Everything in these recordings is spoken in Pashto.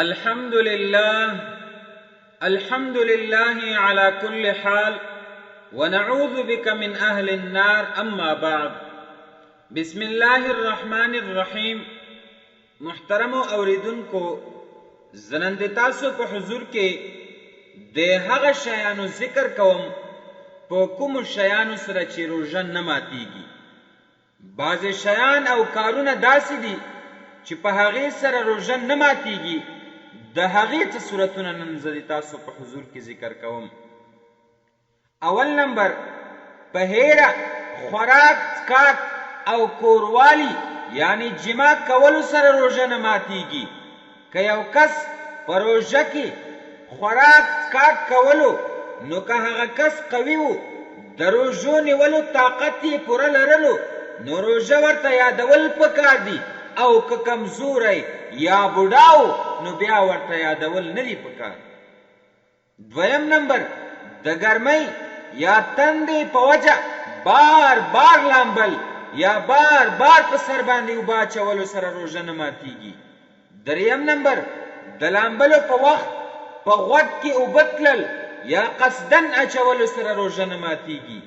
الحمد لله الحمد لله على كل حال ونعوذ بك من أهل النار أما بعد بسم الله الرحمن الرحیم محترمو اوریدونکو زه نن د تاسو په حضور کې د هغه شیانو ذکر کوم په کومو شیانو سره چې روژه نه ماتیږي. بعضې شیان او کارونه داسې دي چې په هغې سره روژه نه ماتیږي، د هغې څه صورتونه نن زه د تاسو په حضور کې ذکر کوم. اول نمبر، په هېره خوراک، څکاک او کوروالي یعنې جماع کولو سره روژه نه ماتیږي. که یو کس په روژه کې خوراک څکاک کولو نو که هغه کس قوي وو د روژو نیولو طاقت یې پوره لرلو نو روژه ورته یادول پکار دي او که کمزوری یا بوډا وو نو بیا ورته یادول نه دي پکار. دویم نمبر، د ګرمۍ یا تندې په وجه بار بار لامبل یا بار بار په سر باندې اوبه اچولو سره روژه نه ماتیږي. دریم نمبر، د لامبلو په وخت په غوږ کې اوبه تلل یا قصداً اچولو سره روژه نه ماتیږي.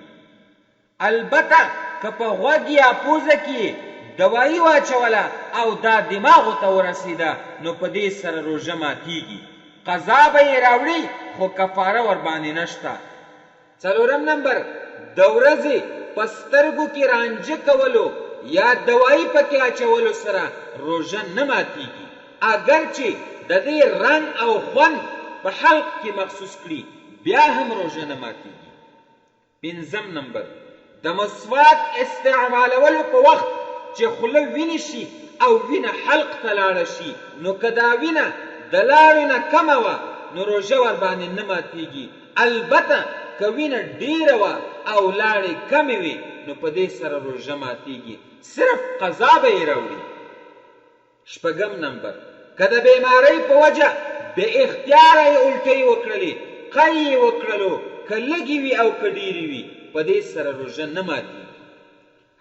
البته که په غوږ یا پوزه کې یې دوايي واچوله او دا دماغو ته ورسېده نو په دې سره روژه ماتېږي، قضا به یې راوړي خو کفاره ورباندې نشته. څلورم نمبر، د ورځې په سترګو کې رانجه کولو یا دوايي پکې اچولو سره روژه نه ماتېږي، اګر چې د دې رنګ او خوند په حلق کې مخصوص کړي بیا هم روژه نه ماتېږي. پنځم نمبر، د مسواک استعمالولو په وخت چې خوله وینې شي او وینه حلق ته لاړه شي نو که دا وینه د لاړو نه کمه وه نو روژه ورباندې نه ماتیږي البته که وینه ډیره وه او لاړې کمې وې نو په دې سره روژه ماتیږي صرف قضا به یې راوړي. شپږم نمبر، که د بېمارۍ په وجه بې اختیاره یې الټۍ وکړلې، قی یې وکړلو، که لږې وي او که ډېرې وي، په دې سره روژه نه ماتېږي.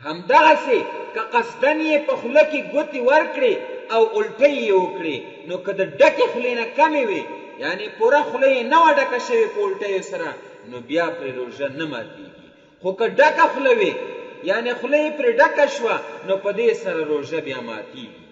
همدغسې که قصداً یې په خوله کې ګوتې ورکړې او الټۍ یې وکړې، نو که د ډکې خولې نه کمې وې، یعنې پوره خوله یې نه وه ډکه شوې په الټیو سره، نو بیا پرې روژه نه ماتېږي. خو که ډکه خوله وي یعنې خوله یې پرې ډکه شوه نو په دې سره روژه بیا ماتیږي.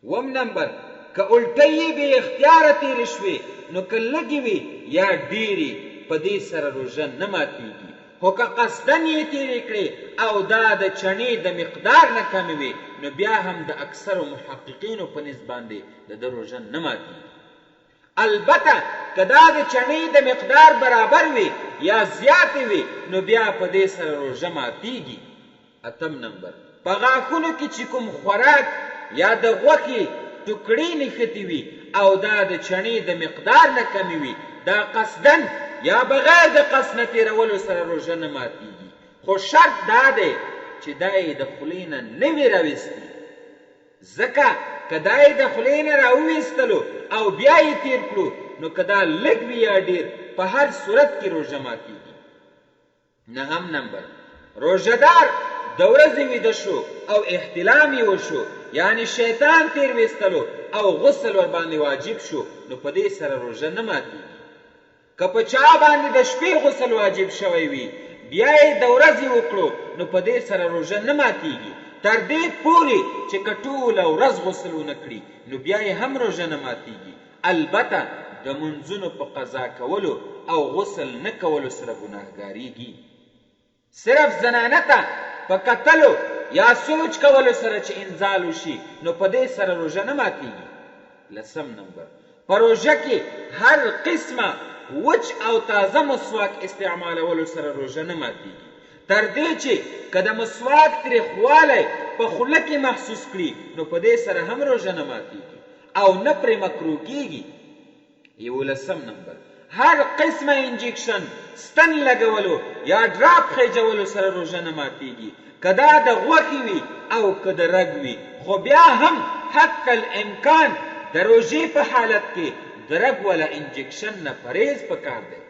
اووم نمبر، که الټۍ یې بې اختیاره تېرې شوې نو که لږې وي یا ډېرې په دې سره روژه نه ماتیږي خو که قصداً یې تېرې کړې او دا د چڼې د مقدار نه کمې وې نو بیا هم د اکثرو محققینو په نزد باندې د ده روژه نه ماتیږي. البته که دا د چڼې د مقدار برابر وي یا زیاتې وي نو بیا په دې سره روژه ماتیږي. اتم نمبر، په غاښونو کې چې کوم خوراک یا د غوښې ټوکړې نښتې وي او دا د چڼې د مقدار نه کمې وي دا قصداً یا بغیر د قصد نه تیرولو سره روژه نه ماتیږي خو شرط دا دی چې دا یې د خولې نه نه وي راویستي. ځکه که دا یې د خولې نه راوویستلو او بیا یې تېر کړو نو که دا لږ وي یا ډېر په هر صورت کې روژه ماتېږي. نهم نمبر، روژه دار د ورځې ویده شو او احتلام یې وشو یعنې شیطان تېر ویستلو او غسل ورباندې واجب شو نو په دې سره روژه نه ماتېږي. که په چا باندې د شپې غسل واجب شوی وي بیا یې د ورځې وکړو نو په دې سره روژه نه ماتیږي تر دې پورې چې که ټوله ورځ غسل ونه کړي نو بیا یې هم روژه نه ماتیږي البته د مونځونو په قضا کولو او غسل نه کولو سره ګناهګاریږي. صرف زنانه ته په کتلو یا سوچ کولو سره چې انزال وشي نو په دې سره روژه نه ماتیږي. لسم نمبر، په روژه کې هر قسمه وچ او تازه مسواک استعمالولو سره روژه نه ماتیږي تر دې چې که د مسواک تریخوالی په خوله کې محسوس کړي نو په دې سره هم روژه نه ماتیږي او نه پرې مکروه کیږي. یولسم نمبر، هر قسمه انجکشن، ستن لګولو یا ډراپ خیجولو سره روژه نه ماتیږي که دا د غوښې وي او که د رګ وي خو بیا هم حتی الامکان د روژې په حالت کې د رګ والا انجکشن نه پرهیز پکار دی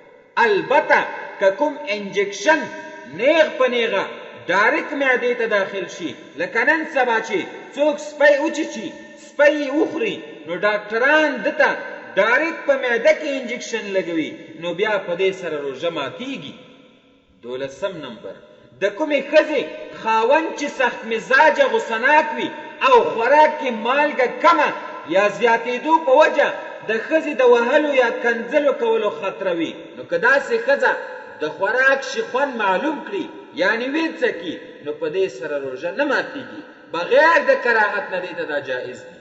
البته که کوم انجکشن نیغ په نیغه ډاریک معدې ته داخل شي لکه نن سبا چې څوک سپی وچیچي سپی یې وخوري نو ډاکټران ده ته ډاریک په معده کې انجکشن لګوي نو بیا په دې سره روژه ماتیږي. دولسم نمبر، د کومې ښځې خاوند چې سخت مزاجه غصه ناک وي او خوراک کې مالګه کمه یا زیاتیدو په وجه د ښځې د وهلو یا کنځلو کولو خطره وي نو که داسې ښځه د خوراک شي خوند معلوم کړي یعنې ویې څکي نو په دې سره روژه نه ماتیږي بغیر د کراهت نه دې ته دا جائز دي.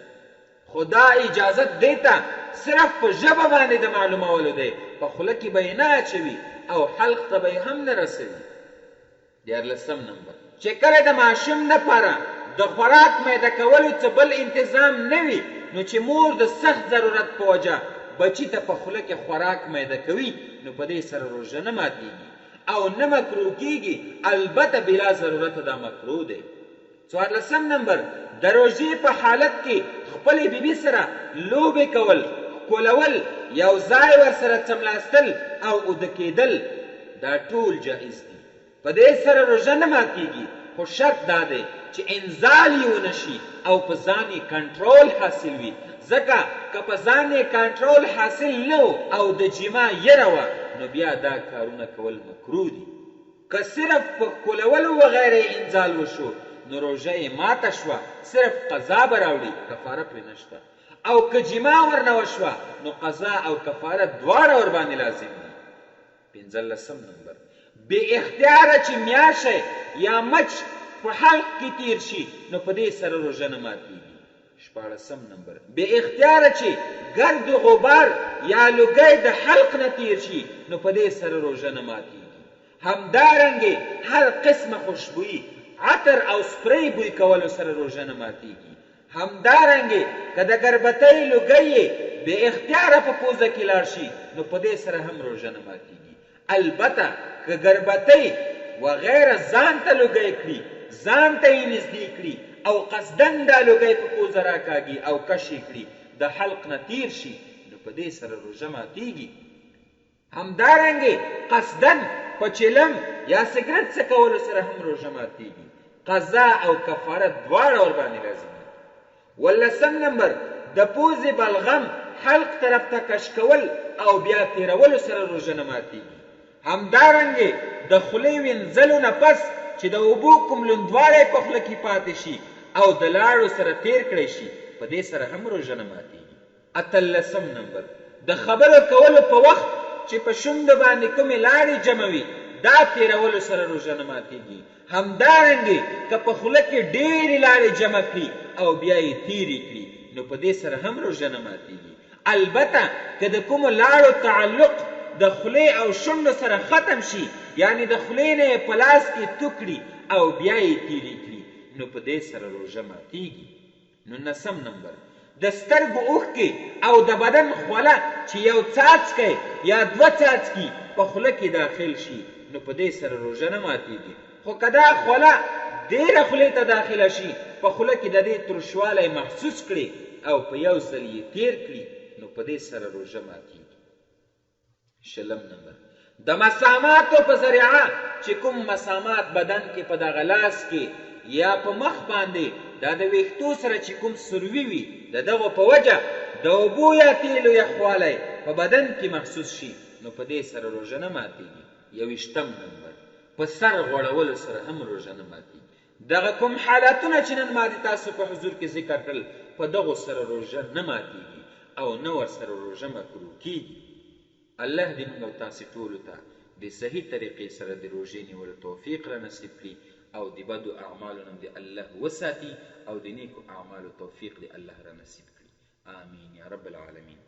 خو دا اجازت دې ته صرف په ژبه باندې د معلومولو دی، په خوله کې به یې نه اچوي او حلق ته به یې هم نه رسوي. دیارلسم نمبر، چې کله د ماشوم لپاره د خوراک میده کولو څه بل انتظام نه وي نو چې مور د سخت ضرورت په وجه بچي ته په خوله کې خوراک میده کوي نو په دې سره روژه نه ماتیږي او نه مکروه کیږي، البته بلا ضرورته دا مکروه دی. څوارلسم نمبر، د روژې په حالت کې خپلې بي بي سره لوبې کول، ښکلول، یو ځای ورسره څملاستل او اوده کېدل دا ټول جائز دي. په دې سره روژه نه ماتېږي خو شرط دا دی چې انزال یې ونه شي او په ځان یې کنټرول حاصل وي ځکه که په ځان یې کنټرول حاصل نه و او د جماع یره وه نو بیا دا کارونه کول مکروه دي. که صرف په ښکلولو وغیره یې انزال وشو نو روژه یې ماته شوه صرف قضا به راوړي کفاره پرې نشته او که جماع ورنه وشوه نو قضا او کفاره دواړه ورباندې لازم دي. پنځلسم نمبر، بې اختیاره چې میاشی یا مچ په حلق کې تیر شي نو په دې سره روژه نه ماتیږي. شپاړسم نمبر، بې اختیاره چې ګرد و غبار یا لوګی د حلق نه تیر شي نو په دې سره روژه نه ماتیږي. همدارنګې هر قسمه خوشبویي، عطر او سپری بوی کولو سره روژه نه ماتیږي. همدارنګې که د ګربتۍ لوګی یې بې اختیاره په پوزه کې لاړ شي نو په دې سره هم روژه نه ماتیږي. البته که ګربتۍ وغیره ځان ته لوګی کړي، ځان ته یې نږدې کړي او قصداً دا لوګی په پوزه راکاږي او کش یې کړي، د حلق نه تیر شي نو په دې سره روژه ماتیږي. همدارنګه قصداً په چلم یا سګرټ څکولو سره هم روژه ماتیږي، قضا او کفاره دواړه ورباندې لازمیږي. ولسم نمبر، د پوزې بلغم حلق طرف ته کش کول او بیا تیرولو سره روژه نه ماتیږي. همدارنګه د خولې وینځلو نه پس چې د اوبو کوم لوندوالی په خوله کې پاتې شي او د لاړو سره تیر کړی شي په دې سره هم روژه نه ماتیږي. اتلسم نمبر، د خبرو کولو په وخت چې په شونډو باندې کومې لاړې جمع وي دا تېرولو سره روژه نه ماتېږي، همدارنګې که په خوله کې ډېرې لاړې جمع کړي او بیا یې تېرې کړي نو په دې سره هم روژه نه ماتېږي، البته که د کومو لاړو تعلق د خولې او شونډو سره ختم شي یعنې د خولې نه یې په لاس کې تو کړي او بیا یې تېرې کړي نو په دې سره روژه ماتېږي. نولسم نمبر، د سترګو اوښکې او د بدن خوله چې یو څاڅکی یا دوه څاڅکي په خوله کې داخل شي نو په دې سره روژه نه ماتیږي خو که دا خوله ډیره خولې ته داخله شي په خوله کې د دې ترشوالی محسوس کړي او په یو ځل یې تیر کړي نو په دې سره روژه ماتیږي. شلم نمبر، د مساماتو په ذریعه چې کوم مسامات بدن کې په دغه لاس کې یا په مخ باندې دا د ویښتو سره چې کوم سروي وي د دغو په وجه د اوبو یا تیلو یخوالی په بدن کې محسوس شي نو په دې سره روژه نه ماتیږي. یوویشتم نمبر، په سر غوړولو سره هم روژه نه ماتیږي. دغه کوم حالاتونه چې نن ما د تاسو په حضور کې ذکر کړل په دغو سره روژه نه ماتیږي او نه ورسره روژه مکروه کیږي. الله دې موږ او تاسې ټولو ته د صحیح طریقې سره د روژې نیولو توفیق را نصیب کړي او د بدو اعمالو نه دې الله وساتي او د نیکو اعمالو توفیق دې الله را نصیب کړي. آمین یا رب العالمین.